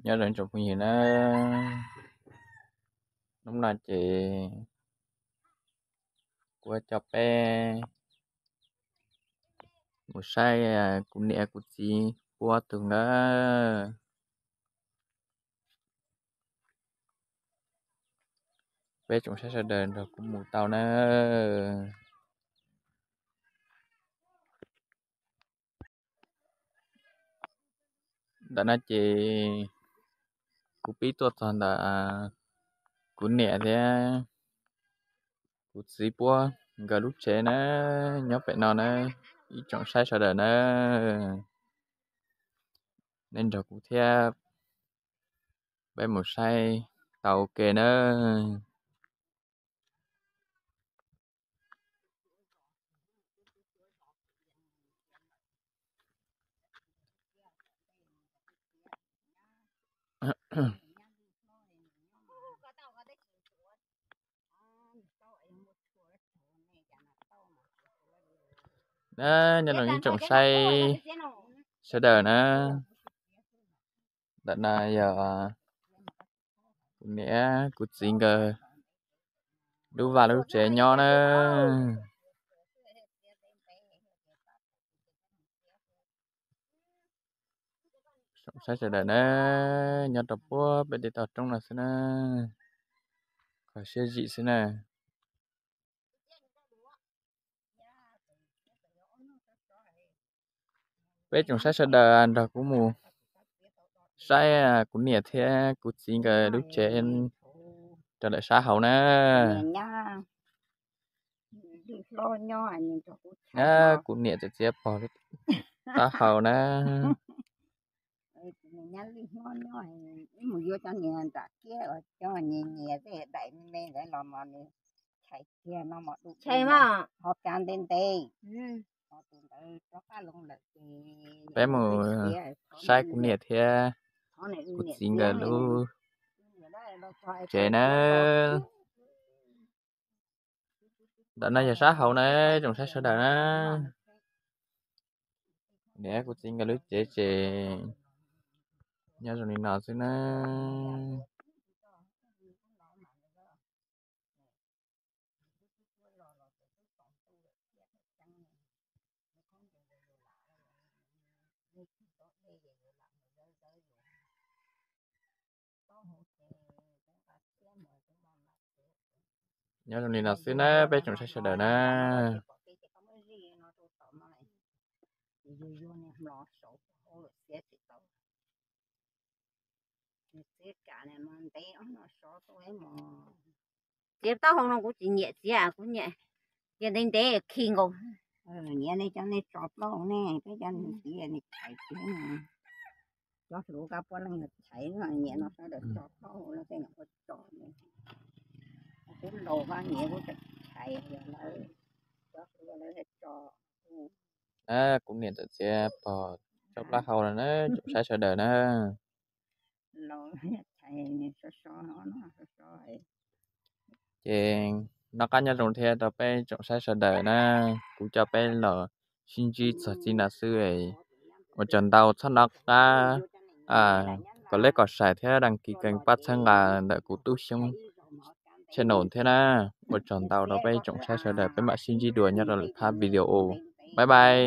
Nyob zoo tsoom phooj ywg na, hnub no ces kuv coj peb mus saib kuv niam kuv txiv puab tug nkawd. Peb tsoom saib sawv daws nrog kuv mus tau na. Ntawm no ces kuv pib tuaj txog ntawm kuv niam thiab kuv txiv puab nkawd lub tsev na, nyob pem no na, ib tsoom saib sawv daws na, nej nrog kuv thiab peb mus saib tau ua ke na. Nyob zoo ib tsoom saib sawv daws na, ntawm no yog kuv niam kuv txiv nkawd lub vaj lub tsev nyob na. Tsoom saib sawv daws na, nyob rau puag pem tej toj roob no xwb na, kho siab zim xwb na. Peb tsoom saib sawv daws nrog kuv mus saib kuv niam thiab kuv txiv nkawd lub tsev rau lawm sab hauv na. Kuv niam txiv txiav pog sab hauv na. Peb mus saib kuv niam thiab kuv txiv nkawd lub tsev na. Ntawm no yog sab hauv na, tsoom saib sawv daws na. Niam kuv txiv nkawd lub tsev ces nyob zoo li no xwb na. Nyob zoo li no xwb na peb tsoom saib sawv daws na. Txiav taub hau no kuv tsis nyiam txiav, kuv nyiam txiav ntev ntev khi nkaus. Nyiam nej cov nej tso plaub hau ne, peb cov neeg txiv nej chais txiav. Cov hluas kab puab leej yog chais, nyiam no sawv daws tso plaub hau no tej no puab tso. Kuv laus kab nyiam kuv tseem chais yog lawv, cov hluas lawv tso. Kuv niam txawm txiav pog tso plaub hau no na, tsoom saib sawv daws na. Ces noj qab nyob zoo thiab rau peb tsoom saib sawv daws na, kuv coj peb los sib ntsib txog txij no xwb. Ua tsaug ntau, txhob noj qab kom leb kom saib thiab đăng ký kênh pab txhawb nqa ntawm kuv Tub Xyoob channel thiab na. Ua tsaug ntau rau peb tsoom saib sawv daws, peb mam sib ntsib dua nyob rau lwm phab video. Bye bye.